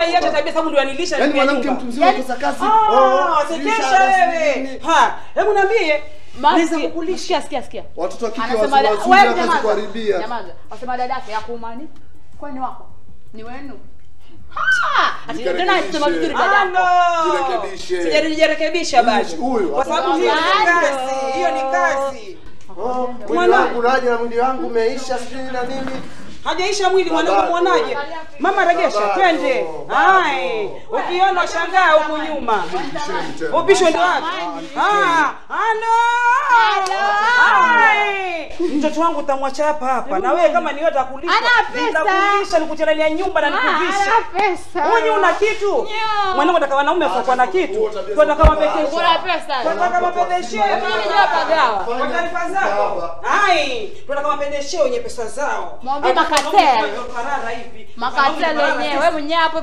Iache tabia sababu ndio anilisha. Yaani mwanamke mtu mzima kosa kazi. Oh, sekesha wewe. Ha, hebu niambie. Naweza kukulisha. Sikia sikia. Watoto wa kike wazuri kazi kuharibia. Nyamaza. Wasema dadake ya kuumani. Kwani wako? Ni wenu. Ha! Ati tena anasema vizuri dadako. Jirekebishe. Sijajirekebisha bado. Kwa sababu hiyo ni kazi. Hiyo ni kazi. Mwili wangu unaje na mwili wangu umeisha sijui na nini. Hajaisha mwili mwanangu muonaje? Mama regesha twende. Hai, ukiona shangaa huku nyuma. Upisho ndio wapi? Ah, halo. Hai. Mtoto wangu utamwacha hapa hapa. Na wewe kama ni wewe utakulisha. Nitakulisha nikuchelalia nyumba na nikuvisha. Ana pesa. Wewe una kitu? Mwanangu ataka wanaume afakuwa na kitu. Tunataka mapekesho. Kuna pesa. Tunataka mapendeshe. Mimi ni pagawa. Kwa taarifa zako. Hai, tunataka mapendeshe wenye pesa zao. Mwambie makatel. Parara hivi. Makatel wenyewe wewe mwenyewe hapo.